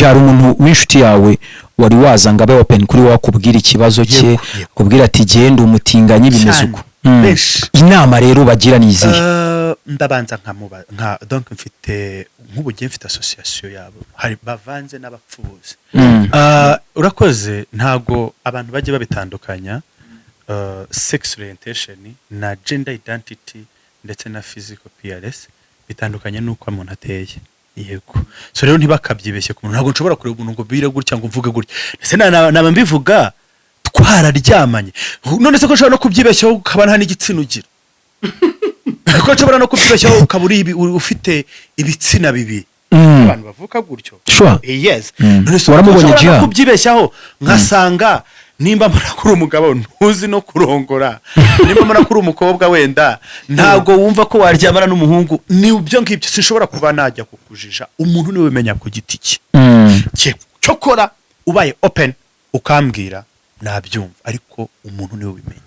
Hari umuntu w'inshuti yawe wari waza ngo abe open kuri wowe, akubwira ikibazo cye, Yego, yego. akubwira ati: "Genda umutinganyi, bimeze Cyane. uko"? Benshi. Inama rero bagira ni izihe? Ndabanza nkamuba nka, donc mfite nk'ubu gihe mfite association yabo, hari bavanze n'abapfubuzi. Urakoze. Ntago abantu bajya babitandukanya, sex orientation na gender identity ndetse na physical PRS bitandukanye n'uko umuntu ateye. Yego, so rero ntibakabyibeshye ku muntu. Ntabwo nshobora kureba umuntu ngo bire gutya, ngo mvuge gutya, ndetse naba mbivuga twararyamanye. None se ko nshobora no kubyibeshyaho ukaba nta n'igitsina ugira, ko nshobora no kubyibeshyaho ukaba uri ufite ibitsina bibiri? Abantu bavuka gutyo. Yes. None se Waramubonye, ushobora no Jiha? kubyibeshyaho nkasanga nimba mbona ko uri umugabo ntuzi no kurongora, nimba mbona ko uri umukobwa wenda ntabwo wumva ko waryamana n'umuhungu. Ni ibyo ngibyo, sinshobora kuba najya kukujija. Umuntu niwe umenya ku giti cye. Cyokora ubaye open ukambwira nabyumva, ariko umuntu niwe ubimenya.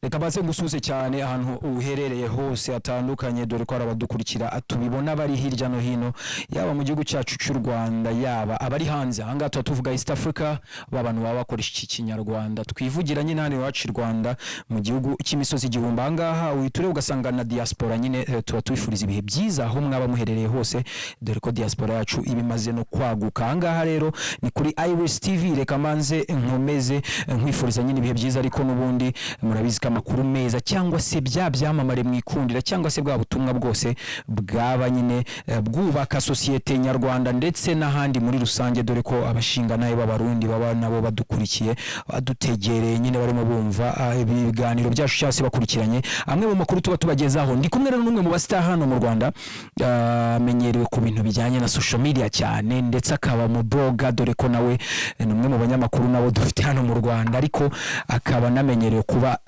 Reka baze ngusuhuze cyane ahantu uherereye hose hatandukanye, dore ko hari abadukurikira tubibona bari hirya no hino, yaba mu gihugu cyacu cy'u Rwanda, yaba abari hanze. Ahangaha tuba tuvuga East Africa, ba bantu baba bakoresha iki Kinyarwanda twivugira nyine hano iwacu i Rwanda, mu gihugu cy'imisozi igihumbi. Ahangaha uhita ureba ugasanga na diaspora nyine, tuba tubifuriza ibihe byiza aho mwaba muherereye hose, dore ko diaspora yacu iba imaze no kwaguka. Ahangaha rero ni kuri Iris TV. Reka manze nkomeze nkwifuriza nyine ibihe byiza, ariko n'ubundi murabizi ko amakuru meza cyangwa se bya byamamare mwikundira cyangwa se bwa butumwa bwose bwaba nyine bwubaka sosiyete nyarwanda ndetse n'ahandi muri rusange, dore ko abashinga nayo b'Abarundi baba nabo badukurikiye, badutegereye nyine, barimo bumva ibiganiro byacu cyangwa se bakurikiranye amwe mu makuru tuba tubagezaho. Ndi kumwe rero n'umwe mu bastar hano mu Rwanda, amenyerewe ku bintu bijyanye na social media cyane, ndetse akaba mu blogger, dore ko nawe ni umwe mu banyamakuru nabo dufite hano mu Rwanda, ariko akaba anamenyerewe kuba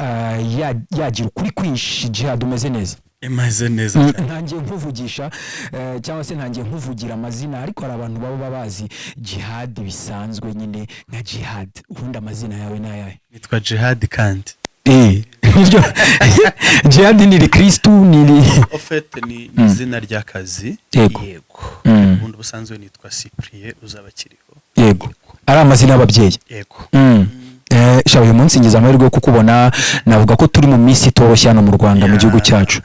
yagira ukuri kwinshi. Jihad, umeze neza? Imeze neza cyane. Ntangiye nkuvugisha cyangwa se ntangiye nkuvugira amazina, ariko hari abantu baba bazi Jihad bisanzwe nyine nka Jihad. Ubundi amazina yawe ni ayahe? Nitwa Jihad kandi. Niryo Jihad? Ni rikristu, ni Au fait ni izina ry'akazi. Yego. Yego. Ubundi ubusanzwe nitwa Cyprien Uzabakiriho. Yego, ari amazina y'ababyeyi. Yego. Sha, uyu munsi ngize amahirwe yo kukubona. Navuga ko turi mu minsi itoroshye hano mu Rwanda, mu gihugu cyacu.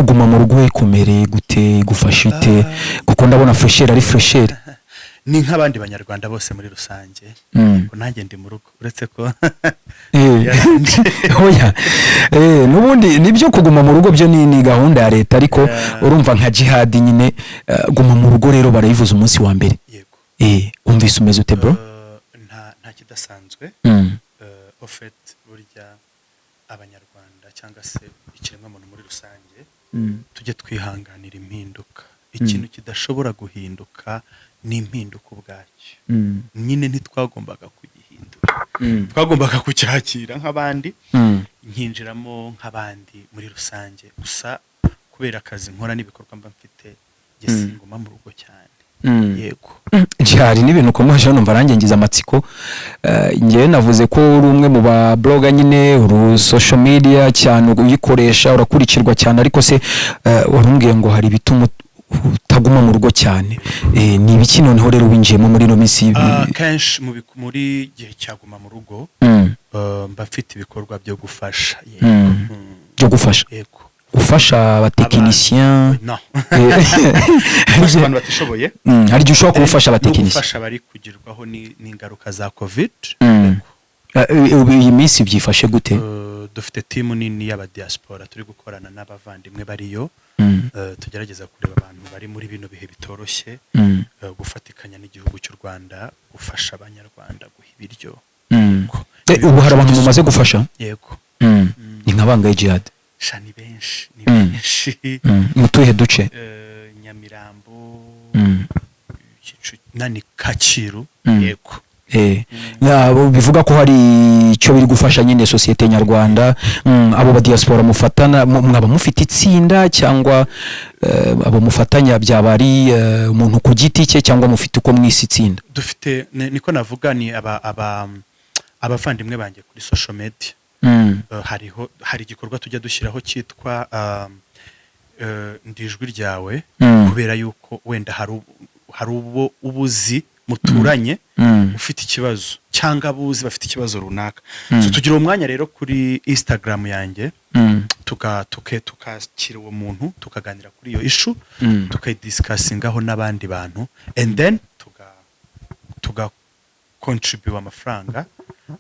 Guma mu rugo ikomereye gute, igufasha ite? Kuko ndabona fraîcheur ari fraîcheur. Ni nk'abandi Banyarwanda bose muri rusange. Ko nanjye ndi mu rugo, uretse ko Oya. N'ubundi nibyo, kuguma mu rugo byo ni gahunda ya leta, ariko urumva nka Jihad nyine, guma mu rugo rero barayivuza umunsi wa mbere. Yego. Wumvise umeze ute, bro? Nta kidasanzwe. Au fait burya Abanyarwanda cyangwa se ikiremwamuntu muri rusange, tujye twihanganira impinduka. Ikintu kidashobora guhinduka ni impinduka ubwacyo. Nyine ntitwagombaga kugihindura, twagombaga kucyakira nk'abandi, nkinjiramo nk'abandi muri rusange. Gusa kubera akazi nkora n'ibikorwa mba mfite, njye singuma mu rugo cyane. Yego. Hari n'ibintu ukomeje numva nanjye ngize amatsiko. Njyewe navuze ko uri umwe mu ba blogger nyine, uri social media cyane, uyikoresha, urakurikirwa cyane, ariko se warumbwiye ngo hari ibituma utaguma mu rugo cyane. Ni ibiki noneho rero winjiyemo muri ino minsi? Kenshi muri gihe cyaguma mu rugo, mba mfite ibikorwa byo gufasha. Yego. Byo gufasha? Yego. Gufasha abatekinisiyen? No, gufasha abantu batishoboye. Hari igihe ushobora kuba ufasha No abatekinisiye? gufasha abari kugirwaho n'ingaruka za COVID. Mm. Ubu iyi minsi byifashe gute? Dufite team nini y'abadiaspora turi gukorana n'abavandimwe bariyo. Tugerageza kureba abantu bari muri bino bihe bitoroshye, gufatikanya n'igihugu cy'u Rwanda, gufasha Abanyarwanda, guha ibiryo. Yego. Ubu hari abantu mumaze gufasha? Yego. Ni nka bangahe, Jihad? Sha, ni benshi, ni benshi. Mu tuhe duce? Nyamirambo, nani, Kacyiru. Yego. Bivuga ko hari icyo biri gufasha nyine sosiyete nyarwanda. Abo ba diaspora mufatana, mwaba mufite itsinda cyangwa abo mufatanya byaba ari umuntu ku giti cye, cyangwa mufite uko mwise itsinda? Dufite niko navuga, ni aba aba abavandimwe banjye kuri social media. Hariho, hari igikorwa tujya dushyiraho cyitwa Ndi ijwi ryawe, kubera yuko wenda hari uwo ubuzi muturanye ufite ikibazo, cyangwa abuzi bafite ikibazo runaka. So tugira uwo mwanya rero kuri Instagram yanjye, tukakira uwo muntu, tukaganira kuri iyo issue, tukayidiscussingaho n'abandi bantu, and then tuga contribute amafaranga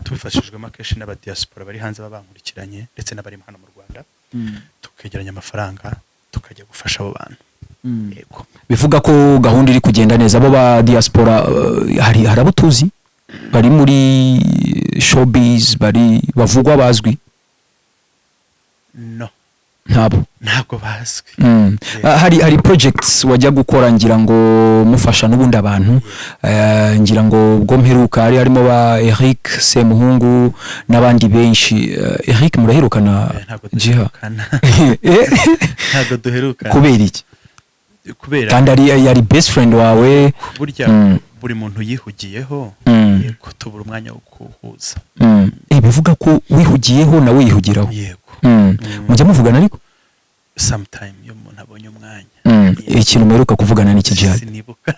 tubifashijwemo akenshi n'abadiaspora bari hanze baba bankurikiranye, ndetse n'abari hano mu Rwanda, tukegeranya amafaranga, tukajya gufasha abo bantu. Yego. Bivuga ko gahunda iri kugenda neza. Abo ba diaspora, hari abo tuzi bari muri showbiz, bari bavugwa, bazwi? No. Ntabo? Ntabwo bazwi. Hari projects wajya gukora, ngira ngo mufasha n'ubundi abantu. Ngira ngo ubwo mperuka hari harimo ba Eric Semuhungu n'abandi benshi. Eric muraherukana? Ntabwo Jiha? duherukana. Eh, Ntabwo duherukana. Kubera iki? Kubera Kandi ari yari best friend wawe. Burya buri muntu yihugiyeho. Yego, tubura umwanya wo kuhuza. Bivuga ko wihugiyeho nawe yihugiraho. Yego. Mujya muvugana ariko? Sometime, iyo umuntu abonye umwanya. Ikintu muheruka kuvugana n'iki, Jihad? Sinibuka.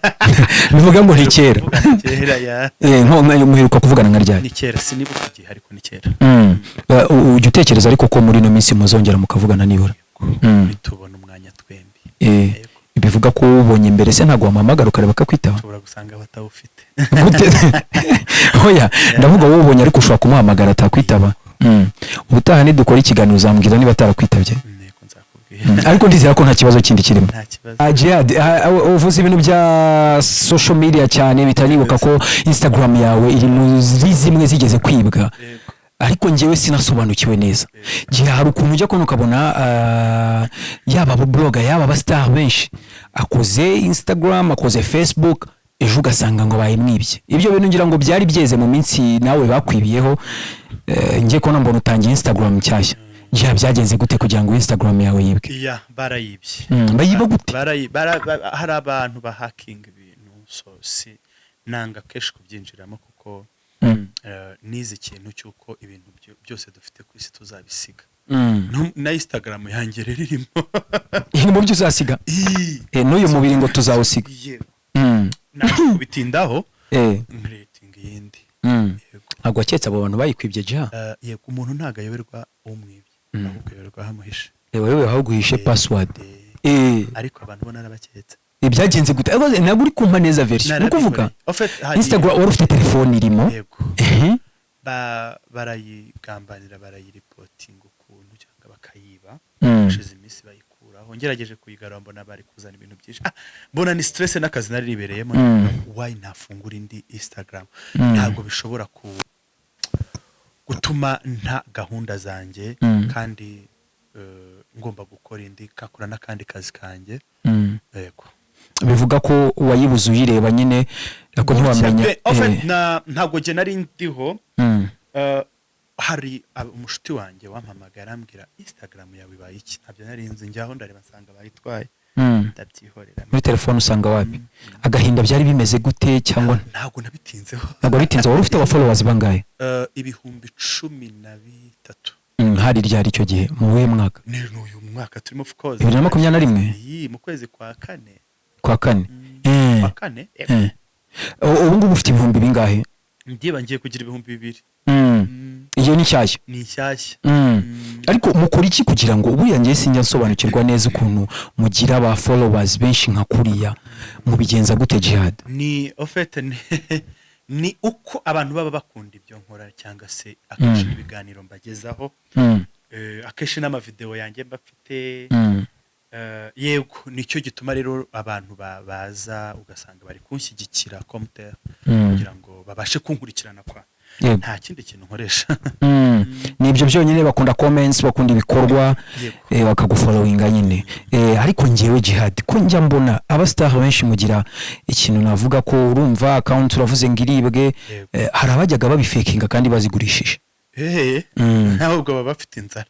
Bivuga ngo ni kera. Kuvugana kera ya. Nko muheruka kuvugana nka ryari? Ni kera, sinibuka igihe, ariko ni kera. Ujya utekereza ariko ko muri ino minsi muzongera mukavugana nibura? Nitubona umwanya twembi. Eh, Yego. bivuga ko ubonye mbere se ntabwo wamuhamagara ukareba akakwitaba? Ushobora gusanga batawufite. Gute? Oya, ndavuga wowe ubonye, ariko ushobora kumuhamagara atakwitaba. Ubutaha nidukora ikiganiro uzambwira niba atarakwitabye. Ntego, nzakubwira. Ariko ndizera ko nta kibazo kindi kirimo. Nta kibazo. Jihad, uvuze ibintu bya social media cyane, bitanibuka ko Instagram yawe iri muri zimwe zigeze kwibwa. Yego. Ariko njyewe sinasobanukiwe neza. Gihe hari ukuntu ujya kubona ukabona, yaba aba blogger, yaba aba star benshi, akoze Instagram, akoze Facebook, ejo ugasanga ngo bayimwibye. Ibyo bintu ngira ngo byari byeze mu minsi nawe bakwibiyeho. Ngiye kubona mbona utangiye Instagram nshyashya. Gihe byagenze gute kugira ngo Instagram yawe yibwe? Iya, barayibye. Bayiba gute? Hari abantu bahakinga ibintu, so si nanga kenshi kubyinjiramo kuko nize ikintu cy'uko ibintu byose dufite ku isi tuzabisiga. Na Instagram yanjye rero irimo. Iri mu byo uzasiga? Ii. N'uyu mubiri ngo tuzawusiga. Yego. Ntabwo kubitindaho, nkreatinga iyindi. Yego. Ntabwo waketse abo bantu bayikwibye, Jiha? Yego, umuntu ntabwo ayoberwa umwibye, ahubwo ayoberwa aho amuhishe. Wewe aho guhishe password. Ariko abantu bo narabaketse. Byagenze gute? Ariko ntabwo uri kumpa neza version, ni ukuvuga Narabikoreye. En fait, Instagram wari ufite telefone irimo? Yego. Barayigambanira, barayiripotinga ukuntu cyangwa bakayiba. Hashize iminsi bayikuraho, ngerageje kuyigarura mbona bari kuzana ibintu byinshi. Mbona ni stress n'akazi nari nibereyemo. Why nafungura indi Instagram? Ntabwo bishobora gutuma nta gahunda zanjye, kandi ngomba gukora indi, kakora n'akandi kazi kanjye. Yego. Bivuga ko wayibuze uyireba nyine, ariko ntiwamenya. En fait, ntabwo jye nari ndiho. Hari umushuti wanjye wampamagaye arambwira: "Instagram yawe ibaye iki?" Ntabyo nari nzi. Njyaho ndareba nsanga bayitwaye. Ndabyihorera. Muri telefone usanga wapi? Agahinda byari bimeze gute cyangwa? Ntabwo nabitinzeho. Ntabwo bitinze. Wari ufite aba followers bangahe? 13,000. Hari ryari icyo gihe, mu wuhe mwaka? Ni uyu mwaka turimo, of course. 2021? Iyi mu kwezi kwa kane. Kwa kane. Kwa kane. Ubu ngubu ufite ibihumbi bingahe? Ndiba ngiye kugira 2000. Iyo ni nshyashya? Ni nshyashya. Ariko mukora iki kugira ngo, buriya njye sinjya nsobanukirwa neza ukuntu mugira aba followers benshi nka kuriya, mubigenza gute, Jihad? Ni en fait ni uko abantu baba bakunda ibyo nkora, cyangwa se akenshi n'ibiganiro mbagezaho. Akenshi n'amavideo yanjye mba mfite. Yego, nicyo gituma rero abantu baza ugasanga bari kunshyigikira commentaire, kugira ngo babashe kunkurikirana kwa nta kindi kintu nkoresha. Ni ibyo byonyine. Bakunda comments, bakunda ibikorwa. Yego. Bakagufollowinga nyine. Ariko njyewe Jihad, ko njya mbona abastar benshi mugira ikintu navuga ko urumva account uravuze ngo iribwe, Yego. hari abajyaga babifekinga kandi bazigurishije. Hehe, ahubwo baba bafite inzara.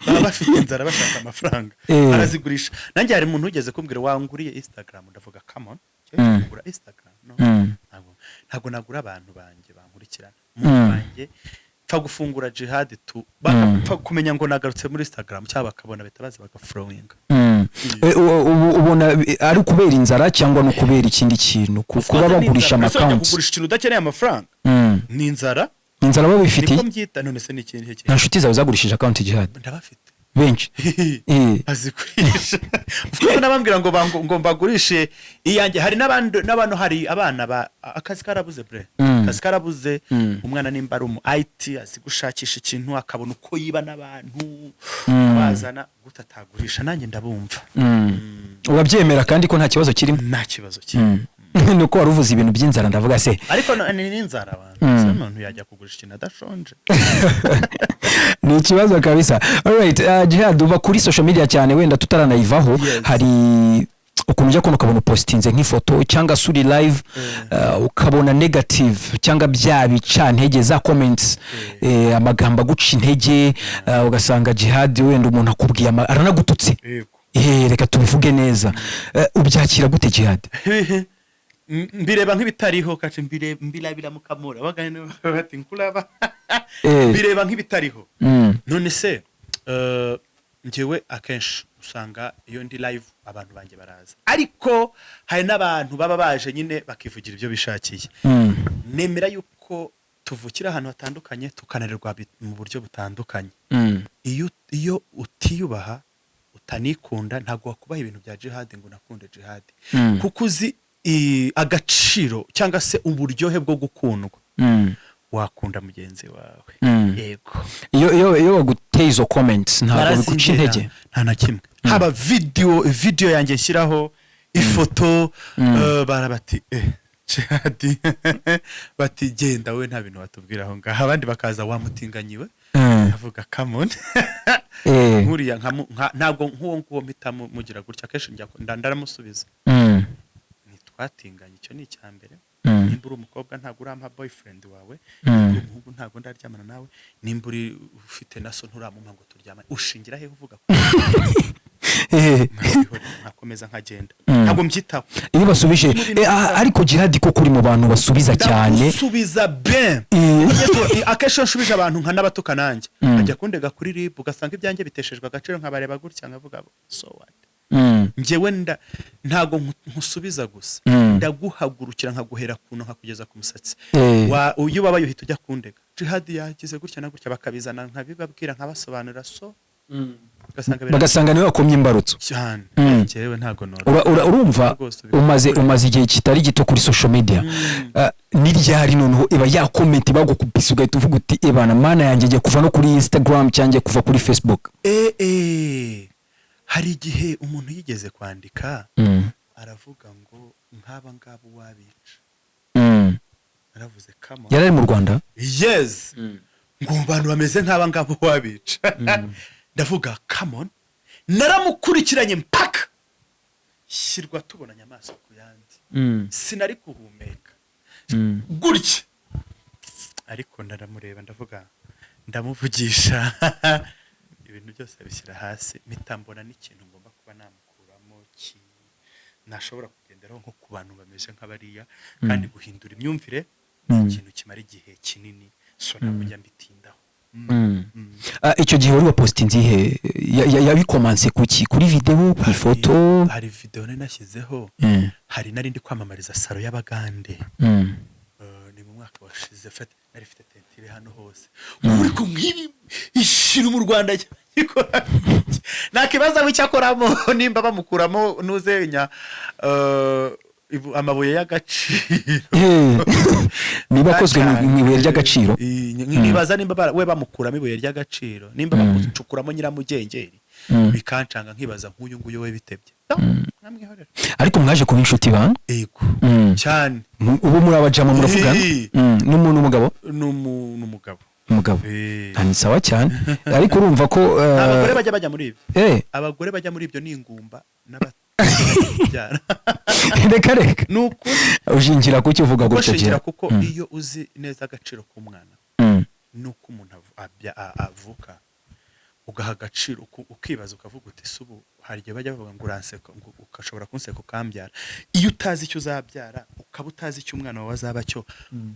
Baba bafite inzara, bashaka amafaranga, barazigurisha. Nanjye hari umuntu ugeze kumbwira: "Wanguriye Instagram?" Ndavuga: "Come on." Kugura Instagram, no. Ntabwo nagura abantu banjye bankurikirana, umuntu wanjye. Pfa gufungura Jihad tu, bakapfa kumenya ngo nagarutse muri Instagram, cyangwa bakabona bahita baza bagafollowinga. Ubu ubona ari ukubera inzara cyangwa no kubera ikindi kintu, kuba bagurisha ama accounts? Kugurisha ikintu udakeneye amafaranga ni inzara. Inzara babifitiye. Niko mbyita. None se ni ikindi Nta kintu? nshuti zawe zagurishije account, Jihad? Ndabafite. Benshi. Bazigurisha. Of course nabambwira ngo mbagurishe iyanjye. Hari n'abandi n'abantu, hari abana ba akazi karabuze bre. Akazi karabuze. Umwana nimba ari umu IT, azi gushakisha ikintu, akabona uko yiba n'abantu, bazana gute atagurisha? Nanjye ndabumva. Urabyemera kandi ko nta kibazo kirimo? Nta kibazo kimwe. Ni uko wari uvuze ibintu by'inzara, ndavuga se. Ariko ni n'inzara abantu. Se umuntu yajya kugurisha ikintu adashonje? Ni ikibazo kabisa. Alright, Jihad, uba kuri social media cyane. Wenda tutaranayivaho, Yes. hari ukuntu ujya kubona ukabona upostinze nk'ifoto cyangwa se uri live, ukabona negative cyangwa bya bicantege za comments, amagambo aguca intege, ugasanga Jihad wenda umuntu akubwiye aranagututse. Yego. Reka tubivuge neza. Ubyakira gute, Jihad? Mbireba nk'ibitariho kace, mbirabira mukamura bagane bati nkuraba. Mbireba nk'ibitariho. None se njyewe akenshi usanga iyo ndi live abantu banjye baraza, ariko hari n'abantu baba baje nyine bakivugira ibyo bishakiye. Nemera yuko tuvukira ahantu hatandukanye, tukanarerwa mu buryo butandukanye. Iyo utiyubaha, utanikunda, ntabwo wakubaha ibintu bya Jihad ngo unakunde Jihad, kuko uzi agaciro cyangwa se uburyohe bwo gukundwa, wakunda mugenzi wawe. Yego. Iyo baguteye izo comments, ntabwo biguca Barazintera. intege? Nta na kimwe. Haba video yanjye nshyiraho ifoto, barabati Jihad, bati genda we, nta bintu watubwira aho ngaho. Abandi bakaza wamutinganyiwe. Avuga come on. Nkuriya ntabwo nk'uwo nguwo mpita mugira gutya. Akenshi njya ndaramusubiza. Ntitwatinganye, icyo ni icya mbere. Nimba uri umukobwa, ntabwo urampa boyfriend wawe. Nimba uri umuhungu, ntabwo ndaryamana nawe. Nimba uri ufite na so, nturamumpa ngo turyamane. Ushingira he uvuga ko? Nkakomeza nkagenda. Ntabwo mbyitaho. Iyo basubije, ariko Jihad koko uri mu bantu basubiza cyane. Ndagusubiza bien. Akenshi iyo nshubije abantu nkanabatuka nanjye, ajya kundega kuri RIB, ugasanga ibyanjye biteshejwe agaciro, nkabareba gutya nkavuga so what? Njyewe ntago nkusubiza gusa, ndaguhagurukira nkaguhera kuntu nkakugeza ku musatsi. Iyo ubabaye uhita ujya kundega Jihad yagize gutya na gutya, bakabizana nkabibabwira, nkabasobanurira, so ugasanga Bagasanga niwe wakomye imbarutso. Cyane. Njyewe ntago nora. Urumva Rwose umaze igihe kitari gito kuri social media. Ni ryari noneho iba ya comment bagukubise ugahita uvuga uti ebana mana yanjye, ngiye kuva no kuri Instagram cyangwa ngiye kuva kuri Facebook? Hari igihe umuntu yigeze kwandika, aravuga ngo nk'aba ngaba uwabica. Aravuze kama Yari ari mu Rwanda? Yes, ngo mu bantu bameze nk'aba ngaba uwabica. Ndavuga come on. Naramukurikiranye mpaka shyirwa tubonanye amaso ku yandi, sinari guhumeka gutya, ariko ndaramureba, ndavuga, ndamuvugisha, ibintu byose abishyira hasi. Mpita mbona n'ikintu ngomba kuba namukuramo nashobora kugenderaho nko ku bantu bameze nk'abariya. Kandi guhindura imyumvire ni ikintu kimara igihe kinini, so ntabwo njya mbitindaho. Ah, icyo gihe wari wapositinze ihe? Yabikomanse kuki? Kuri video, ku ifoto? Hari video nari nashyizeho. Hari nari ndi kwamamariza salon y'Abagande. Ni mu mwaka washize. Fete nari mfite teinture hano hose. Ubu ariko nk'ibi ishyira mu Rwanda gikora, ntakibazo icyo akoramo, nimba bamukuramo nuzenya amabuye y'agaciro. Niba akozwe mu ibuye ry'agaciro. Nibaza nimba we bamukuramo ibuye ry'agaciro, nimba bamucukuramo nyiramugengeri, bikancanga nkibaza nk'uyu nguyu we bitebye. Nkamwihorera. Ariko mwaje kuba inshuti ba? Yego, cyane. Ubu muri abajama, muravugana? N'umuntu w'umugabo? Ni umugabo. Umugabo. Eh. Ah, ni sawa cyane, ariko urumva ko Abagore bajya muri ibyo. Abagore bajya muri ibyo ni ingumba n'ababyara. Reka reka. Ni ukuri. Ushingira kuki uvuga Kuko gutyo? shingira Gira. kuko iyo uzi neza agaciro k'umwana nuko umuntu avuka, ugaha agaciro, ukibaza ukavuga uti se ubu hari igihe bajya bavuga ngo uranseka, ngo ugashobora kunseka ukambyara. Iyo utazi icyo uzabyara, ukaba utazi icyo umwana wawe azaba cyo,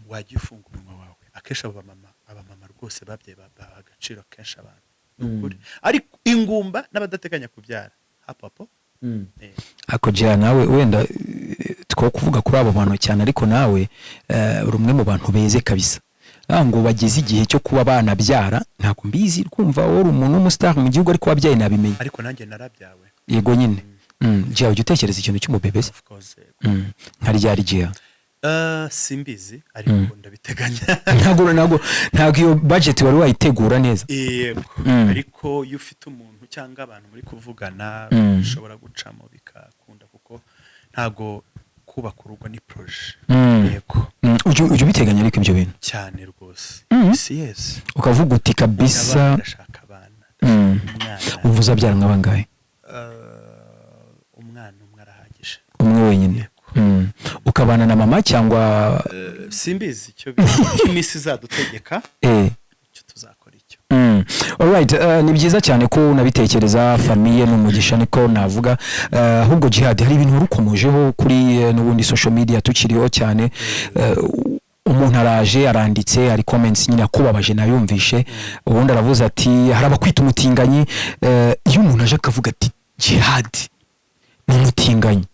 wajya ufunga umunwa wawe. Akenshi abo bamama, abamama rwose babyaye baha agaciro kenshi abantu, ni ukuri. Ariko ingumba n'abadateganya kubyara hapapo. Ako jya nawe wenda two kuvuga kuri abo bantu cyane, ariko nawe uri umwe mu bantu beze kabisa. Ngo bageze igihe cyo kuba banabyara, ntabwo mbizi. Kumva wowe uri umuntu w'umustar mu gihugu, ariko wabyaye nabimenye. Ariko nanjye narabyawe. Yego nyine. Jya ujya utekereza ikintu cy'umubebe se? Of course, yego. Nka ryari, jya? Simbizi, ariko ndabiteganya. Ntabwo iyo budget wari wayitegura neza. Yego. Ariko iyo ufite umuntu cyangwa abantu muri kuvugana, bishobora gucamo bikakunda, kuko ntago kubaka urugo ni projet. Yego. Ujya ubiteganya ariko ibyo bintu? Cyane rwose. Yes. Ukavuga uti kabisa. Abana, ndashaka abana. Umwana. Wumva uzabyara nka bangahe? Umwana umwe arahagije. Umwe wenyine? Yego. Ukabana na mama cyangwa? Simbizi icyo iminsi izadutegeka, icyo tuzakora icyo. Alright, ni byiza cyane ko unabitekereza. Famille ni umugisha, niko navuga. Ahubwo Jihad, hari ibintu warukomojeho kuri n'ubundi social media tukiriho cyane. Umuntu araje aranditse, hari comments nyine akubabaje nayumvishe, ubundi aravuze ati hari abakwita umutinganyi. Iyo umuntu aje akavuga ati Jihad ni umutinganyi,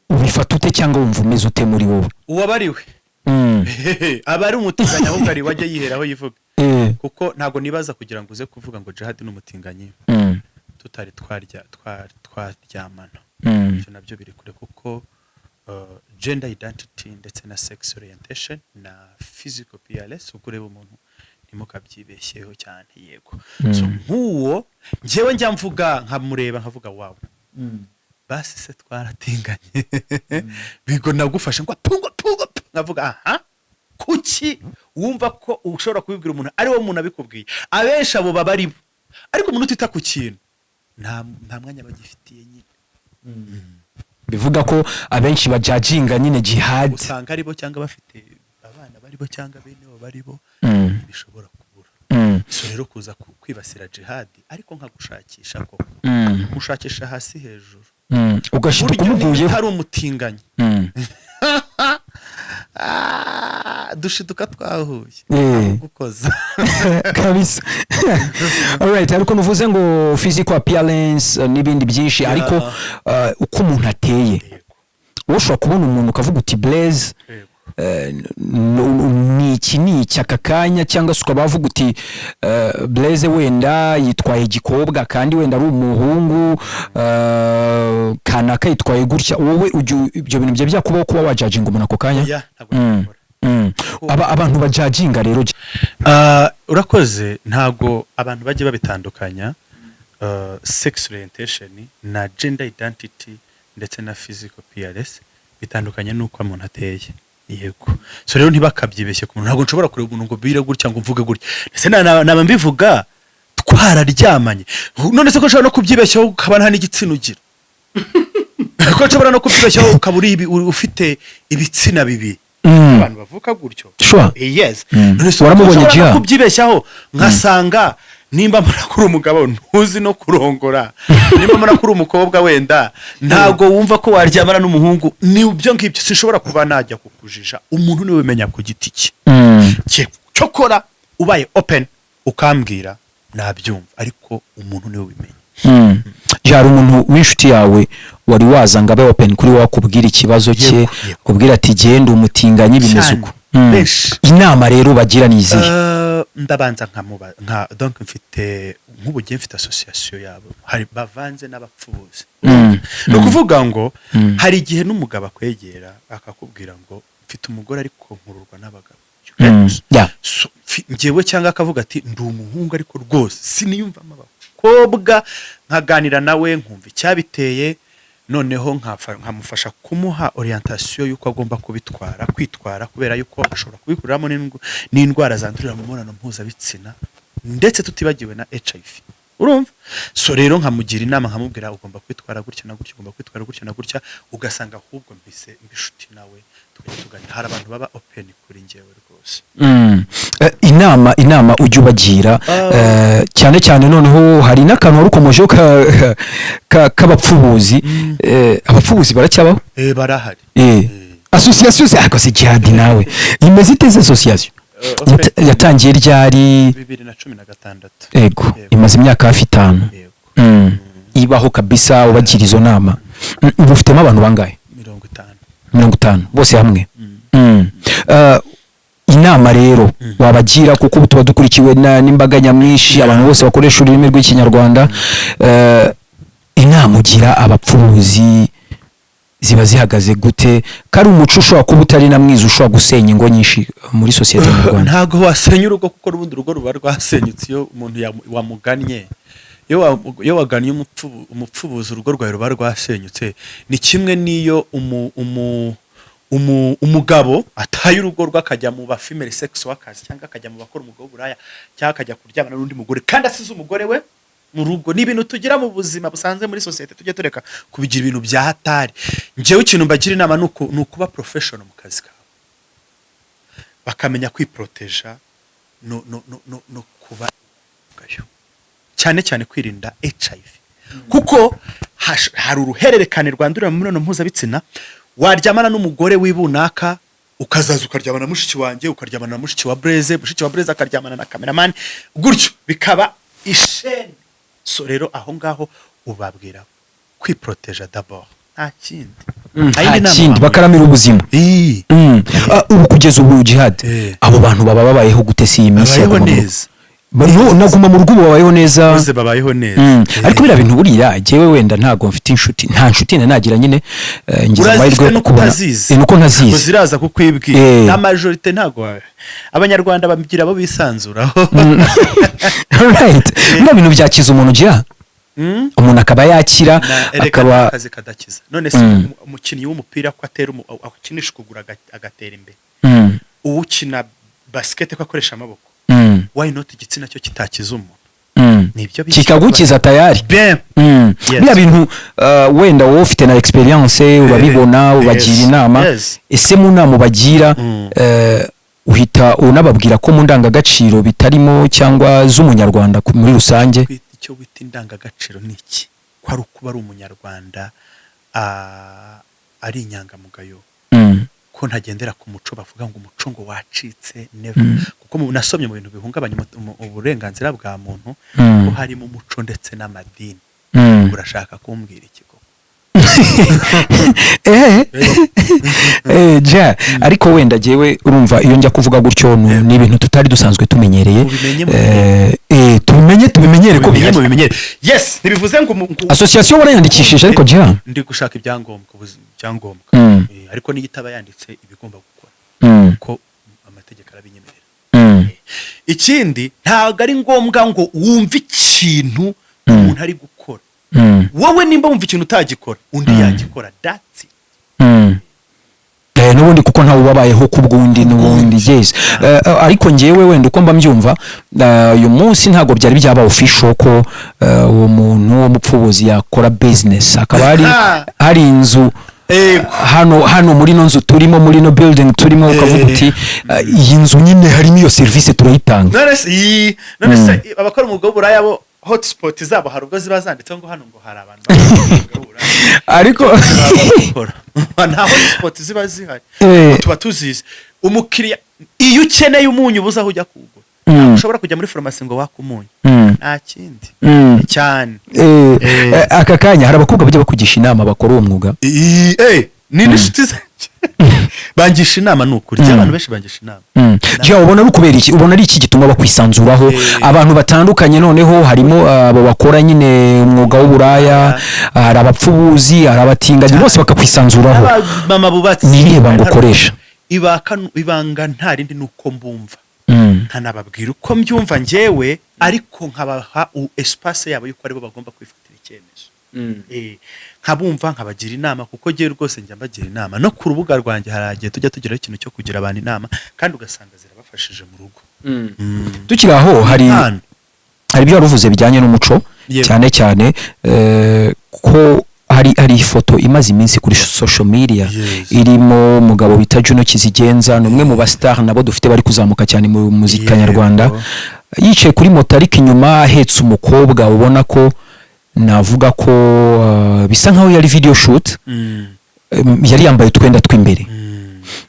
ubifata ute cyangwa wumva umeze ute muri wowe? Uwabariwe aba ari umutinganyi, ahubwo ari wajya yiheraho yivuga, kuko ntabwo nibaza kugira ngo uze kuvuga ngo Jihad ni umutinganyi tutari twarya twaryamana. Ibyo nabyo biri kure, kuko gender identity ndetse na sex orientation na physical appearance, ubwo ureba umuntu, ntimukabyibeshyeho cyane. Yego. So nk'uwo njyewe njya mvuga, nkamureba nkavuga: "Wawe basi se twaratinganye?" Bigo nagufashe ngo pungo pungo pu, nkavuga: "Aha, kuki wumva ko ushobora kubibwira umuntu ari wo muntu abikubwiye?" Abenshi abo baba ari bo, ariko umuntu utita ku kintu nta mwanya bagifitiye nyine. Bivuga ko abenshi bajajinga nyine Jihad. Usanga ari bo cyangwa bafite abana bari bo cyangwa bene bo bari bo. Ntibishobora kubura. So rero kuza kwibasira Jihadi, ariko nkagushakisha koko, mushakisha hasi hejuru. Ugashiduka Burya niba umuguyeho. utari umutinganyi, dushiduka twahuye. Gukoza. Kabisa. Alright, ariko nuvuze ngo physical appearance n'ibindi byinshi, ariko uko umuntu ateye, wowe ushobora kubona umuntu ukavuga uti Blaise ni iki, ni iki aka kanya, cyangwa se ukaba wavuga uti Blaise wenda yitwaye gikobwa kandi wenda ari umuhungu, kanaka yitwaye gutya. Wowe ujya ibyo bintu bijya byakubaho kuba wajajinga umuntu ako kanya? Oya, ntabwo nabikora. Abantu bajajinga rero? Urakoze. Ntabwo abantu bajya babitandukanya, sex orientation na gender identity ndetse na physical appearance bitandukanye n'uko umuntu ateye. Yego. So rero ntibakabyibeshye ku muntu. Ntabwo nshobora kureba umuntu ngo bire gutya, ngo mvuge gutya. Ndetse naba mbivuga twararyamanye. None se ko nshobora no kubyibeshyaho ukaba nta n'igitsina ugira, ko nshobora no kubyibeshyaho ukaba uri ufite ibitsina bibiri? Abantu bavuka gutyo. Yes. None se Waramubonye, ushobora no Jihad? kubyibeshyaho nkasanga nimba mbona ko uri umugabo ntuzi no kurongora, nimba mbona ko uri umukobwa wenda ntabwo wumva ko waryamana n'umuhungu, ni ibyo ngibyo. Sinshobora kuba najya kukujija. Umuntu niwe umenya ku giti cye. Cyokora ubaye open ukambwira nabyumva, ariko umuntu niwe ubimenya. Hari umuntu w'inshuti yawe wari waza ngo abe open kuri wowe, akubwira ikibazo cye, Yego. akubwira ati genda umutinganyi, bimeze Cyane. uko? Benshi. Inama rero bagira ni izihe? Ndabanza nkamuba nka donc mfite nk'ubu ngiye mfite association yabo, hari bavanze n'abapfubuzi. Ni ukuvuga ngo hari igihe n'umugabo akwegera akakubwira ngo mfite umugore ariko nkururwa n'abagabo. So, njyewe cyangwa akavuga ati ndi umuhungu ariko rwose siniyumvamo abakobwa, nkaganira nawe nkumva icyabiteye, noneho nkamufasha kumuha orientation y'uko agomba kubitwara, kwitwara, kubera yuko ashobora kubikuriramo n'indwara zandurira mu mibonano mpuzabitsina, ndetse tutibagiwe na HIV, urumva? So rero nkamugira inama, nkamubwira ugomba kwitwara gutya na gutya, ugomba kwitwara gutya na gutya, ugasanga ahubwo mbise mbishuti nawe, tukajya tuganira. Hari abantu baba open kuri njyewe rwose. Inama ujya ubagira, cyane cyane noneho hari n'akantu wari ukomojeho k'abapfubuzi. Abapfubuzi baracyabaho? Barahari. Association se, ariko se Jihad nawe imeze ite se association? Yatangiye ryari? 2016. Ego. Yego. Imaze imyaka hafi 5. Yego. Ibaho kabisa, ubagira izo nama. Ubu ufitemo abantu bangahe? 50. 50 bose hamwe. Inama rero wabagira, kuko ubu tuba dukurikiwe n'imbaga nyamwinshi, abantu bose bakoresha ururimi rw'Ikinyarwanda, inama ugira abapfubuzi ziba zihagaze gute, ko ari umuco ushobora kuba utari na mwiza, ushobora gusenya ingo nyinshi muri sosiyete nyarwanda? Ntabwo wasenya urugo, kuko n'ubundi urugo ruba rwasenyutse iyo umuntu wamugannye. Iyo wagannye umupfubuzi, urugo rwawe ruba rwasenyutse. Ni kimwe n'iyo umugabo ataye urugo rwe akajya mu ba female sex workers, cyangwa akajya mu bakora umwuga w'uburaya, cyangwa akajya kuryamana n'undi mugore kandi asize umugore we mu rugo. Ni ibintu tugira mu buzima busanzwe muri sosiyete, tujye tureka kubigira ibintu bya hatari. Njyewe ikintu mbagira inama ni ukuba professional mu kazi kawe, bakamenya kwiproteja no kuba inyangamugayo, cyane cyane kwirinda HIV, kuko hari uruhererekane rwandurira mu mibonano mpuzabitsina. Waryamana n'umugore w'ibunaka, ukazaza ukaryamana na mushiki wanjye, ukaryamana na mushiki wa Breze, mushiki wa Breze akaryamana na cameraman, gutyo bikaba isheni. So rero aho ngaho ubabwira kwiproteja d'abord, nta kindi. Nta yindi Nta nama kindi. wamugira. Bakaramira ubuzima. Ii. Ubu kugeza ubu, Jihad, abo bantu baba babayeho gute si iyi minsi Babayeho ya Guma mu Rugo? neza. Naguma mu rugo, ubu babayeho neza. Bose babayeho neza. Ariko biriya bintu buriya, jyewe wenda ntabwo mfite inshuti, nta nshuti nari nagira nyine, ngize Urazifite amahirwe yo nuko kubona. utazizi. Nuko Ngo ntazizi. ziraza kukwibwira. Na majorité ntabwo abanyarwanda bagira abo bisanzuraho. Right, biriya bintu byakiza umuntu, jya umuntu akaba yakira Erega akaba akazi kadakiza. None se umukinnyi w'umupira ko atera akinisha ukuguru agatera imbere, uwukina basket ko akoresha amaboko, why not igitsina cyo kitakiza umuntu? Nibyo bita- Kikagukiza tayari. Bien. Yes. Biriya bintu, wenda wowe ufite na experience, urabibona, ubagira inama. Ese mu nama ubagira, uhita unababwira ko mu ndangagaciro bitarimo, cyangwa z'umunyarwanda muri rusange? Icyo wita indangagaciro ni iki? Ko ari ukuba ari umunyarwanda, ari inyangamugayo, ko ntagendera ku muco bavuga ngo umuco ngo wacitse, never, kuko nasomye mu bintu bihungabanya uburenganzira bwa muntu ko harimo umuco ndetse n'amadini. Urashaka kumbwira iki koko? Ja, ariko wenda jyewe urumva iyo njya kuvuga gutyo, ni ibintu tutari dusanzwe tumenyereye. Mubimenye. Tubimenye, tubimenyere ko Mubimenye, bihari. Mubimenyere, yes. Ntibivuze ngo Association warayandikishije ariko, ja? Ndi gushaka ibyangombwa, ibyangombwa. Ariko niyo itaba yanditse, iba igomba gukora, ko amategeko arabinyemerera. Ikindi, ntabwo ari ngombwa ngo wumve ikintu umuntu ari gukora. Wowe nimba wumva ikintu utagikora, undi yagikora, that's it. N'ubundi kuko ntawe ubabayeho ku bw'undi n'ubundi, yes. Ariko njyewe wenda uko mba mbyumva, uyu munsi ntabwo byari byaba official ko uwo muntu w'umupfubuzi yakora business, hakaba hari inzu hano muri ino nzu turimo, muri ino building turimo, ukavuga uti iyi nzu nyine harimo iyo serivisi, turayitanga. None se abakora umwuga w'uburaya bo, hotspot zabo hari ubwo ziba zanditseho ngo hano ngo hari abantu bakora umwuga w'uburaya? Ariko Baba bakora, nta hotspot ziba zihari. Tuba tuzizi. Umukiriya, iyo ukeneye umunyu ubuze aho ujya kuwugura. Ntabwo ushobora kujya muri farumasi ngo wake umunyu. Nta kindi cyane. Aka kanya hari abakobwa bajya bakugisha inama bakora uwo mwuga? Ni n'inshuti zanjye bangisha inama, ni ukuri. Abantu benshi bangisha inama. Ja, ubona ari ukubera iki? Ubona ari iki gituma bakwisanzuraho abantu batandukanye? Noneho harimo abo bakora nyine umwuga w'uburaya, hari abapfubuzi, hari abatinganyi, bose bakakwisanzuraho. Mama bubatse. Ni irihe banga ukoresha? Ibanga nta rindi, ni uko mbumva, nkanababwira uko mbyumva njyewe, ariko nkabaha espace yabo yuko aribo bagomba kwifatira icyemezo. Nkabumva, nkabagira inama, kuko njyewe rwose njya mbagira inama. No ku rubuga rwanjye hari igihe tujya tugeraho ikintu cyo kugira abantu inama, kandi ugasanga zirabafashije mu rugo. Tukiri aho, hari Impano. hari ibyo wari uvuze bijyanye n'umuco, cyane cyane ko hari ifoto imaze iminsi kuri social media irimo umugabo bita Juno Kizigenza, ni umwe mu ba star nabo dufite bari kuzamuka cyane mu muzika nyarwanda, yicaye kuri moto ariko inyuma ahetse umukobwa, ubona ko navuga ko bisa nkaho yari video shoot, yari yambaye utwenda tw'imbere.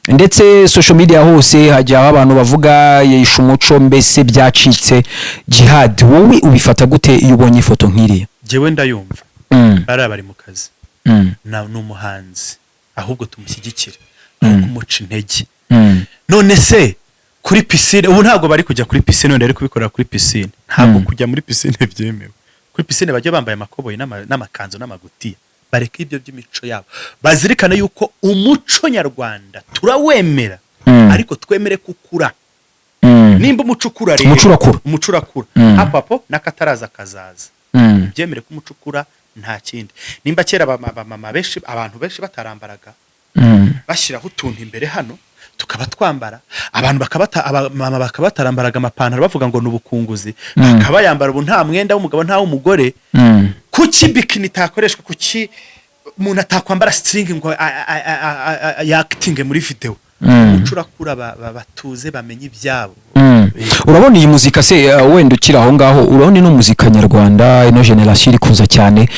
Ndetse social media hose hajyaho abantu bavuga yishe umuco, mbese byacitse. Jihad, wowe ubifata gute iyo ubonye ifoto nk'iriya? Jyewe ndayumva. Bariya bari mu kazi. Na ni umuhanzi, ahubwo tumushyigikire aho kumuca intege. None se kuri piscine, ubu ntabwo bari kujya kuri piscine, wenda bari kubikorera kuri piscine. Ntabwo kujya muri piscine byemewe. Kuri piscine bajya bambaye amakoboyi n'amakanzu n'amagutiya. Bareke ibyo by'imico yabo, bazirikane yuko umuco nyarwanda turawemera, ariko twemere kukura. Nimba umuco ukura rero, Umuco urakura. Umuco urakura. Hapo hapo n'akataraza kazaza. Byemere ko umuco ukura, nta kindi. Nimba kera abamama benshi, abantu benshi batarambaraga, bashyiraho utuntu imbere hano tukaba twambara, abantu bakabata, abamama bakaba batarambaraga amapantaro bavuga ngo ni ubukunguzi, bakaba yambara. Ubu nta mwenda w'umugabo, nta w'umugore. Kuki bikini itakoreshwa? Kuki umuntu atakwambara string ngo yakitinge muri video? Umuco urakura, batuze, bamenye ibyabo. Urabona iyi muzika se, wenda ukiri aho ngaho, urabona ino muzika nyarwanda, ino generation iri kuza cyane,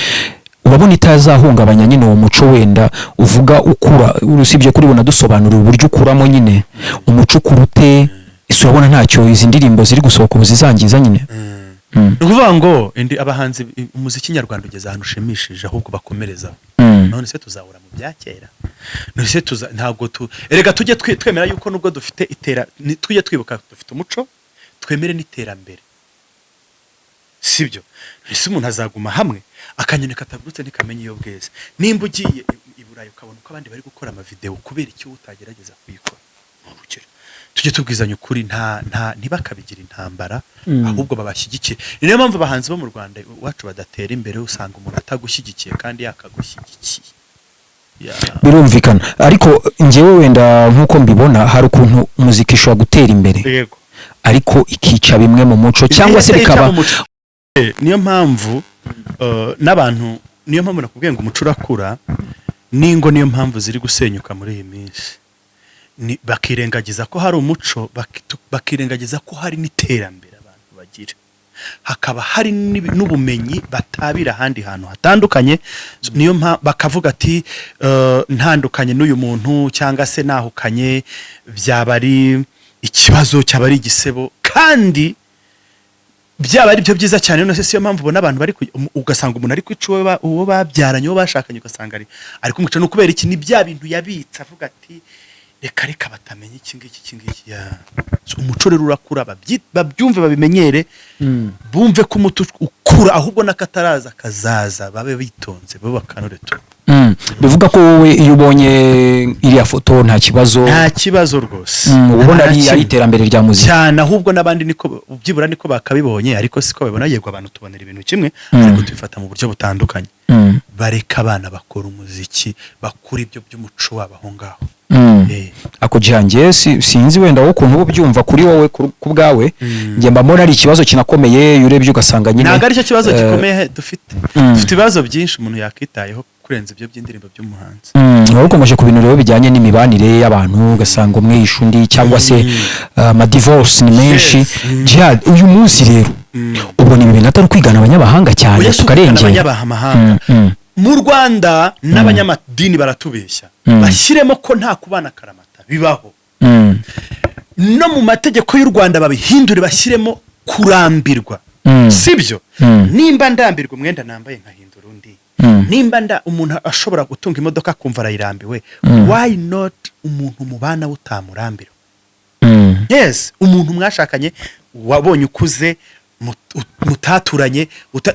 urabona itazahungabanya nyine uwo muco wenda uvuga ukura? Usibye kuri dusobanurira uburyo ukuramo nyine, umuco ukura ute? Ese urabona ntacyo izi ndirimbo ziri gusohoka ubu zizangiza nyine? Ni ukuvuga ngo indi abahanzi, umuziki nyarwanda ugeze ahantu ushimishije, ahubwo bakomerezaho. None se tuzahora mu bya kera? None se tuza ntabwo tu erega tujye twemera yuko nubwo dufite tujye twibuka dufite umuco, twemere n'iterambere, sibyo? Ese umuntu azaguma hamwe? Akanyoni katagurutse ntikamenya iyo bweze. Nimba ugiye i Burayi ukabona uko abandi bari gukora amavideo, kubera icyo utagerageza kuyikora? Ni urugero. Tujye tubwizanya ukuri, nta ntibakabigira intambara, ahubwo babashyigikire. Ni niyo mpamvu abahanzi bo mu Rwanda iwacu badatera imbere. Usanga umuntu atagushyigikiye kandi yakagushyigikiye. Yeah. Birumvikana, ariko njyewe wenda nk'uko mbibona, hari ukuntu muzika ishobora gutera imbere, ariko ikica bimwe mu muco, cyangwa se Ica bikaba mu muco. Niyo mpamvu n'abantu, niyo mpamvu nakubwiye ngo umuco urakura, n'ingo niyo mpamvu ziri gusenyuka muri iyi minsi. Bakirengagiza ko hari umuco, bakirengagiza ko hari n'iterambere abantu bagira, hakaba hari n'ubumenyi batabira ahandi hantu hatandukanye. So, niyo mpamvu bakavuga ati ntandukanye n'uyu muntu cyangwa se nahukanye byaba ari ikibazo, cyaba ari igisebo, kandi byaba ari byo byiza cyane. None se siyo mpamvu ubona abantu bari ugasanga umuntu ari kwica uwo babyaranye, uwo bashakanye, ugasanga ari kumwica? Ni ukubera iki? Ni bya bintu yabitse avuga ati reka reka batamenya iki ngiki, iki ngiki ya. So, umuco rero urakura, babyumve, babimenyere, bumve ko umuco ukura, ahubwo n'akataraza kazaza, babe bitonze, babe bakanure tu. Bivuga ko wowe iyo ubonye iriya foto nta kibazo? Nta kibazo rwose. Uba ubona Nta ari kimwe. iterambere rya muzika. Cyane, ahubwo n'abandi niko byibura niko bakabibonye, ariko siko babibona. Yego, abantu tubonera ibintu kimwe, ariko tubifata mu buryo butandukanye. Bareka abana bakora umuziki, bakura ibyo by'umuco wabo aho ngaho. Ako gihangiye sinzi wenda wowe ukuntu uba ubyumva kuri wowe, ku bwawe. Njye mba mbona ari ikibazo kinakomeye, iyo urebye ugasanga nyine Ntabwo aricyo kibazo gikomeye dufite. Dufite ibibazo byinshi umuntu yakitayeho kurenza ibyo by'indirimbo by'umuhanzi. Wari ukomeje ku bintu rero bijyanye n'imibanire y'abantu, ugasanga umwe yishe undi, cyangwa se amadivorce ni menshi. Yes. Jihad, uyu munsi rero ubona ibi bintu atari ukwigana abanyamahanga cyane, Oya, si ukwigana tukarengera? abanyamahanga. Mu Rwanda n'abanyamadini baratubeshya. Bashyiremo ko nta kubana karamata bibaho. No mu mategeko y'u Rwanda babihindure, bashyiremo kurambirwa. Sibyo? Nimba ndambirwa umwenda nambaye nkahindura undi, nimba nda umuntu ashobora gutunga imodoka akumva arayirambiwe, why not umuntu mubana we utamurambirwa? Yes, umuntu mwashakanye, wabonye ukuze, mutaturanye,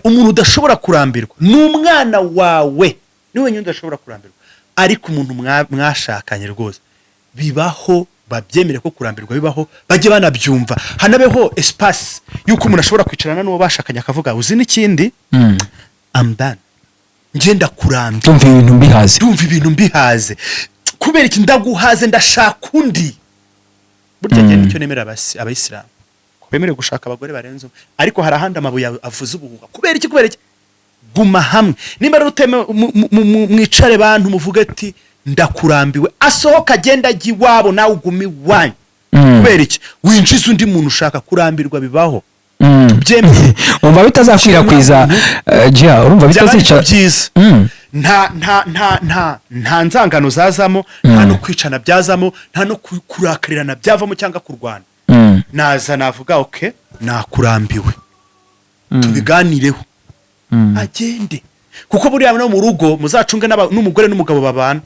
umuntu udashobora kurambirwa ni umwana wawe, ni wenyine udashobora kurambirwa. Ariko umuntu mwashakanye rwose bibaho, babyemere ko kurambirwa bibaho, bajye banabyumva, hanabeho espace y'uko umuntu ashobora kwicarana n'uwo bashakanye akavuga: "Uzi n'ikindi? I'm done, ngenda kurambirwa." Ndumva ibintu mbihaze. Ndumva ibintu mbihaze. Kubera iki? Ndaguhaze, ndashaka undi. Burya njye nicyo nemera abayisilamu, ko bemerewe gushaka abagore barenze umwe, ariko hari ahandi amabuye avuza ubuhuha. Kubera iki? Kubera iki? Guma hamwe. Nimba rero utemewe, mwicare bantu, muvuge ati ndakurambiwe, asohoka agenda ajya iwabo, nawe ugume iwanyu. Kubera iki winjiza undi muntu ushaka? Kurambirwa bibaho. Tubyemere. Umva bitazakwirakwiza, Jia, urumva Byaba ari bitazica byo byiza. Nta nzangano zazamo, nta no kwicana byazamo, nta no kurakarirana byavamo cyangwa kurwana. Naza navuga: "Okay, nakurambiwe, tubiganireho," agende. Kuko buriya no mu rugo muzacunge n'umugore n'umugabo babana,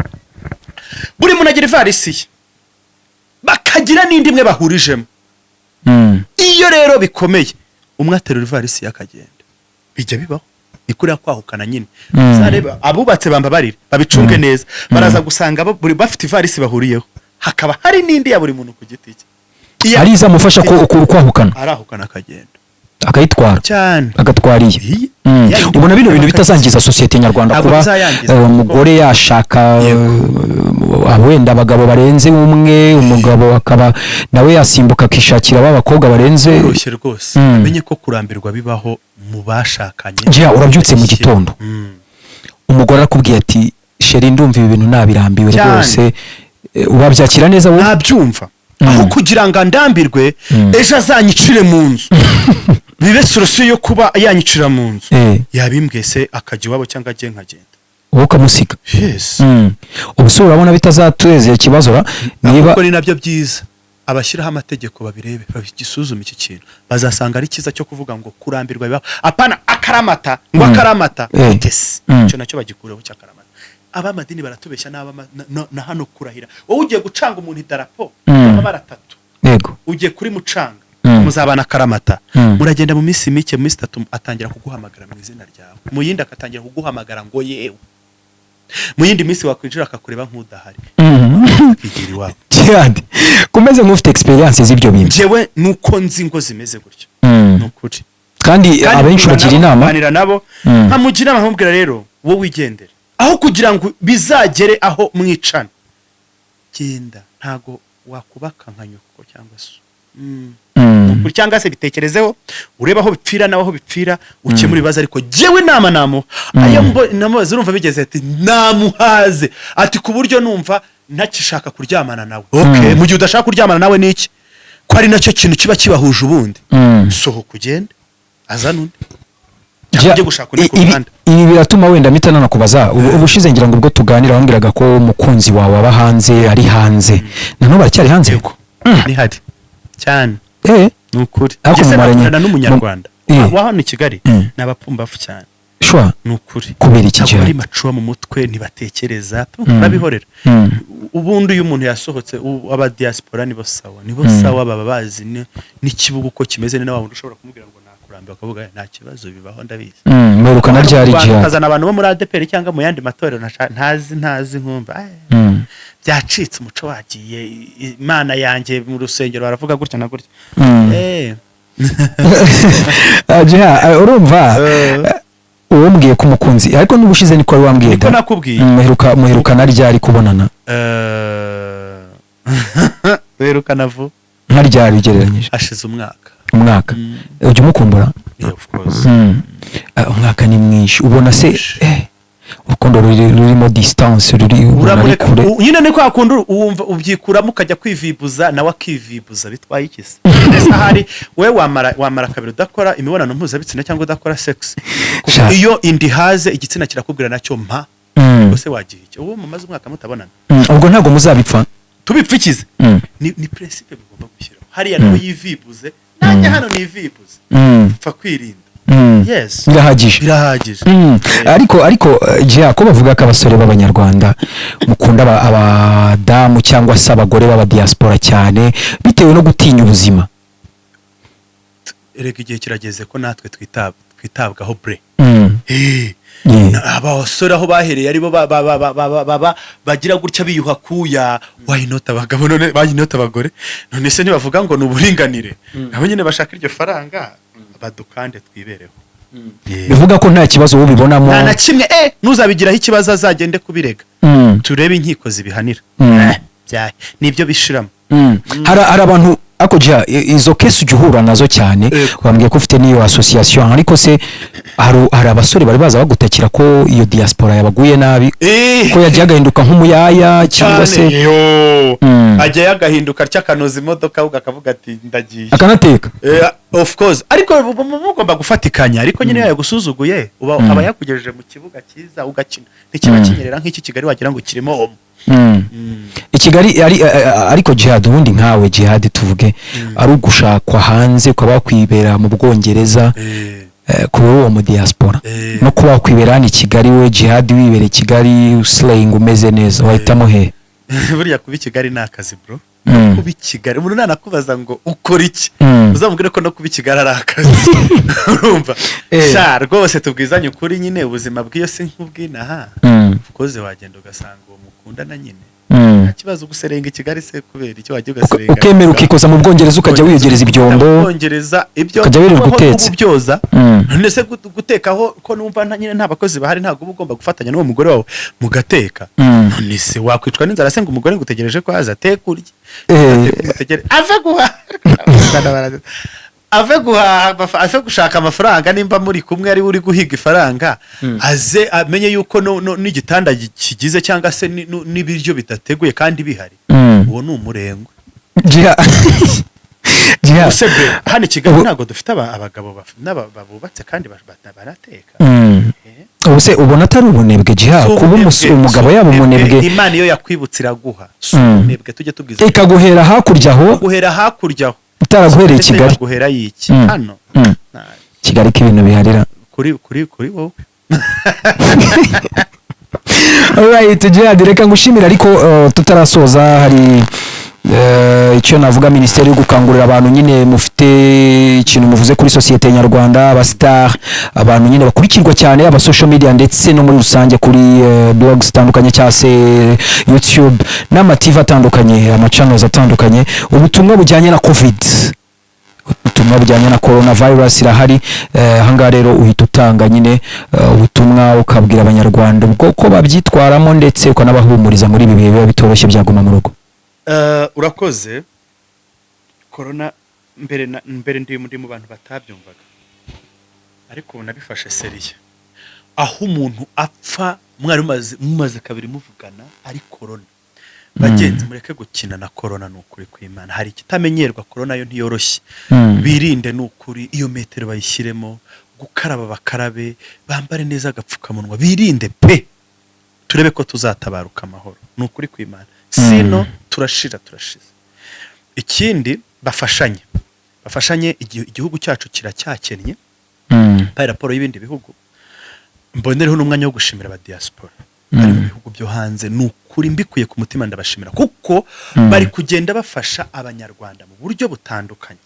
buri muntu agira ivarisi ye, bakagira n'indi imwe bahurijemo. Iyo rero bikomeye, umwe aterura ivarisi ye akagenda. Bijya bibaho, ni kuriya kwahukana nyine. Uzareba abubatse, bambabarire, babicunge neza, baraza gusanga buri bafite ivarisi bahuriyeho, hakaba hari n'indi ya buri muntu ku giti cye. Ari izamufasha kwahukana. Arahukana akagenda. Akayitwara. Cyane. Agatwara iye. Iye. Ya yindi. Ubona bino bintu bitazangiza sosiyete nyarwanda, Ntabwo kuba bizayangiza, umugore yashaka wenda abagabo barenze umwe, umugabo akaba nawe yasimbuka akishakira ba bakobwa barenze? Byoroshye rwose. Amenye ko kurambirwa bibaho mu bashakanye. Jya urabyutse mu gitondo, umugore arakubwiye ati: "Chéri, ndumva ibi bintu nabirambiwe." Cyane. Rwose wabyakira neza wowe? Nabyumva. Aho kugira ngo andambirwe, ejo azanyicire mu nzu, bibe solution yo kuba yanyicira mu nzu, yabimbwiye se akajya iwabo cyangwa agiye nkagenda. Wowe ukamusiga. Yes. Ubu se urabona bitazateza ikibazo ra niba Ahubwo ni nabyo byiza. Abashyiraho amategeko babirebe, babigisuzume iki kintu, bazasanga ari cyiza cyo kuvuga ngo kurambirwa bibaho, apana akaramata ngo akaramata. Tesi. Icyo nacyo bagikureho cy'akaramata. Abamadini baratubeshya na hano kurahira, wowe ugiye gucanga umuntu idarapo y'amabara atatu, ugiye kuri mucanga, muzabana akaramata, muragenda, mu minsi mike, mu minsi 3 atangira kuguhamagara mu izina ryawe, mu yindi akatangira kuguhamagara ngo yewe, mu yindi minsi wakwinjira akakureba nk'udahari, akigira iwabo. Jihad, kumeze nk'ufite experience z'ibyo bintu. Njyewe nuko nzi ngo zimeze gutyo, ni ukuri. Kandi Kandi abenshi mpura bagira nabo, inama. nganira nabo, nkamugira inama, nkamubwira: "Rero wowe wigendere, aho kugira ngo bizagere aho mwicana, genda, ntago wakubaka nka nyoko cyangwa se." Ukuri, cyangwa se bitekerezeho, urebe aho bipfira nawe aho bipfira, ukemura ibibazo. Ariko jyewe inama namuha, ayo namubaza, urumva bigeze ati namuhaze, ati ku buryo numva ntakishaka kuryamana nawe. Okay, mu gihe udashaka kuryamana nawe, ni iki ko ari nacyo kintu kiba kibahuje ubundi? Sohoka ugende, azana undi cyangwa ujye gushaka undi ku ruhande. Ibi biratuma wenda mpita nanakubaza. Ubushize ngira ngo ubwo tuganira wambwiraga ko umukunzi wawe aba hanze, ari hanze, na n'ubu aracyari hanze? Yego, nihari cyane. Ni ukuri. Ariko Njye se mumaranye- nakundana n'umunyarwanda wa hano i Kigali? Ni abapfumbafu cyane. Shwa. Ni ukuri. Kubera iki? Ntabwo Jihad? bari mature mu mutwe, ntibatekereza, babihorera. Ubundi iyo umuntu yasohotse, aba diaspora nibo sawa, nibo sawa, baba bazi n'ikibuga uko kimeze. Ni na wa wundi ushobora kumubwira ngo nakurambiwe, akavuga: "Eh, nta kibazo, bibaho, ndabizi." Muherukana ryari, Abantu Jihad? ukazana abantu bo muri ADEPR cyangwa mu yandi matorero ntazi, ntazi, nkumva byacitse, umuco wagiye, Imana yanjye, mu rusengero baravuga gutya na gutya. Ah, Jihad, urumva uwo mbwiye ko umukunzi, ariko n'ubushize niko wari wambwiye. Niko Da. nakubwiye. Muherukana ryari kubonana? Duherukana vuba. Nka ryari ugereranyije? Hashize umwaka. Umwaka. Ujya umukumbura? Yeah, of course. Umwaka ni mwinshi. Ubona se Mwinshi. Urukundo rurimo distance, ruri ubona ari Uramureka kure. Nyine ni kwa kundi wumva ubyikuramo ukajya kwivibuza, nawe akivibuza. Bitwaye iki se? Ese ahari wowe wamara kabiri udakora imibonano mpuzabitsina cyangwa udakora sex? Kuko Sha. iyo inda ihaze, igitsina kirakubwira nacyo mpa. Ubwo se wagiye iki uwo mumaze umwaka mutabonana? Ubwo ntabwo muzabipfa. Tubipfikize. Ni principe mugomba gushyiraho hariya, nawe yivibuze, nanjye hano nivibuze. Pfa kwirinda. Yes. Birahagije. Birahagije. Ariko Jia, ko bavuga ko abasore b'abanyarwanda mukunda abadamu cyangwa se abagore b'abadiaspora cyane bitewe no gutinya ubuzima? Erega igihe kirageze ko natwe twitabwaho bre. Abasore aho bahereye aribo bagira gutya biyuha kuya, why not abagabo none, why not abagore none se? Ntibavuga ngo ni uburinganire? Nabo nyine bashaka iryo faranga, badukande twibereho. Yeah. Bivuga ko nta kibazo wowe ubibonamo? Nta na kimwe. Ntuzabigiraho ikibazo, azagende kubirega, turebe inkiko zibihanira. Byahe nibyo bishiramo. Hari abantu Ariko jya izo case ujya uhura nazo cyane. Yego. Wambwiye ko ufite n'iyo association, ariko se hari abasore bari baza bagutakira ko iyo diaspora yabaguye nabi, ko yagiye agahinduka nk'umuyaya cyangwa se Cyane, yo. Ajyayo agahinduka atya, akanoza imodoka, ahubwo akavuga ati: "Ndagiye." Akanateka. Of course, ariko mugomba gufatikanya. Ariko nyine iyo yagusuzuguye, uba aba yakugejeje mu kibuga cyiza ugakina, ntikiba kinyerera nk'iki Kigali wagira ngo kirimo omo. I Kigali ari ariko Jihad, ubundi nkawe Jihad, tuvuge ari ugushakwa hanze, ukaba wakwibera mu Bwongereza, kuba uwo mu diaspora no kuba wakwibera hano i Kigali, we Jihad wibera i Kigali uslaying umeze neza, wahitamo he? Buriya kuba i Kigali ni akazi, bro. Kuba i Kigali, umuntu nanakubaza ngo ukora iki, uzamubwire ko no kuba i Kigali ari akazi, urumva? Sha rwose tubwizanye ukuri nyine, ubuzima bw'iyo si nk'ubw'inaha. Of course wagenda ugasanga uwo mukundana nyine, nta kibazo. Guserenga i Kigali se kubera icyo wajya ugaserenga? Ukemera ukikoza mu Bwongereza, ukajya wiyogereza ibyombo. Bwongereza ibyo Ukajya wirirwa aho utetse. uba ubyoza. None se gutekaho ko numva nyine nta bakozi bahari, ntabwo uba ugomba gufatanya n'uwo mugore wawe mugateka? None se wakwicwa n'inzara se ngo umugore ngo utegereje ko aza ateka urye? Umutegere ave guhaha, ave guhaha, ave gushaka amafaranga. Nimba muri kumwe ari we uri guhiga ifaranga, aze amenye yuko n'igitanda kigize cyangwa se n'ibiryo bidateguye kandi bihari. Uwo ni umurengwe. Jihad. Usebye hano i Kigali ntabwo dufite abagabo bubatse kandi barateka. Ubu se ubona atari ubunebwe, Jihad, Si kuba ubunebwe, umugabo si yaba ubunebwe. umunebwe? Imana iyo yakwibutse iraguha, si ubunebwe, tujye tubwiza. Ikaguhera hakurya aho. Guhera hakurya aho. Itaraguhereye i Ndetse Kigali. yaguhera y'iki hano? Kigali ko ibintu biharira. Kuri wowe. Alright Jihad, reka ngushimire. Ariko tutarasoza, hari icyo navuga minisiteri yo gukangurira abantu nyine mufite ikintu muvuze kuri sosiyete nyarwanda, abastar, abantu nyine bakurikirwa cyane, aba social media ndetse no muri rusange kuri blogs zitandukanye cyangwa se YouTube n'ama TV atandukanye, ama channels atandukanye, ubutumwa bujyanye na COVID, ubutumwa bujyanye na coronavirus irahari. Ahangaha rero uhita utanga nyine ubutumwa, ukabwira Abanyarwanda ubwo ko babyitwaramo, ndetse ukanabahumuriza muri ibi bihe biba bitoroshye byaguma mu rugo. Urakoze. Corona mbere na mbere ndi mu bantu batabyumvaga, ariko ubu nabifashe sérieux. Aho umuntu apfa mwari mumaze kabiri muvugana ari corona. Bagenzi, mureke gukina na corona, ni ukuri kw'Imana hari ikitamenyerwa. Corona yo ntiyoroshye. Birinde, ni ukuri, iyo metero bayishyiremo, gukaraba bakarabe, bambare neza agapfukamunwa, birinde pe, turebe ko tuzatabaruka amahoro, ni ukuri kw'Imana. Sino turashira, turashize. Ikindi, bafashanye, bafashanye. Igihugu cyacu kiracyakennye par rapport y'ibindi bihugu. Mbonereho n'umwanya wo gushimira abadiaspora bari mu bihugu byo hanze. Ni ukuri mbikuye ku mutima ndabashimira, kuko bari kugenda bafasha Abanyarwanda mu buryo butandukanye.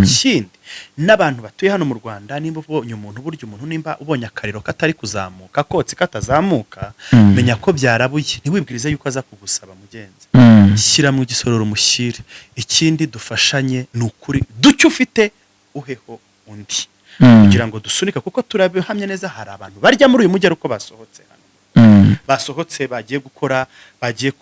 Ikindi, n'abantu batuye hano mu Rwanda, nimba ubonye umuntu, burya umuntu nimba ubonye akariro katari kuzamuka, kotsi katazamuka, menya ko byarabuye. Ntiwibwirize yuko aza kugusaba, mugenzi. Shyira mu gisororo umushyire. Ikindi, dufashanye, ni ukuri, duke ufite uheho undi kugira ngo dusunike, kuko turabihamya neza hari abantu barya muri uyu mujyi ari uko basohotse hano, basohotse bagiye gukora, bagiye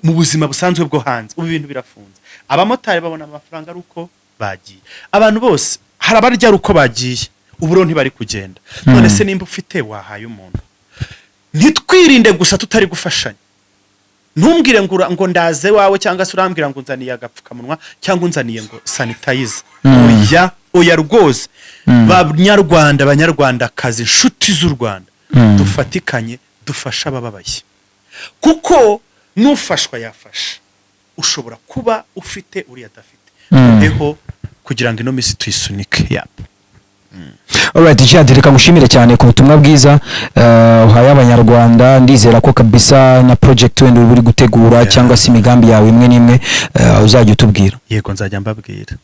mu buzima busanzwe bwo hanze. Ubu ibintu birafunze. Abamotari babona amafaranga ari uko bagiye. Abantu bose, hari abarya ari uko bagiye. Ubu rero ntibari kugenda. None se nimba ufite wahaye umuntu? Ntitwirinde gusa tutari gufashanya. Ntumbwire ngo ngo ndaze wawe, cyangwa se urambwira ngo unzaniye agapfukamunwa cyangwa unzaniye ngo sanitizer. Oya, oya rwose. Banyarwanda, Banyarwandakazi, inshuti z'u Rwanda, dufatikanye, dufashe abababaye, kuko n'ufashwa yafasha. Ushobora kuba ufite uriya adafite, ubeho kugira ngo ino minsi tuyisunike ya. Alright Jihad, reka ngushimire cyane ku butumwa bwiza uhaye Abanyarwanda. Ndizera ko kabisa na project wenda uri gutegura cyangwa se imigambi yawe imwe n'imwe, uzajya utubwira. Yego, nzajya mbabwira.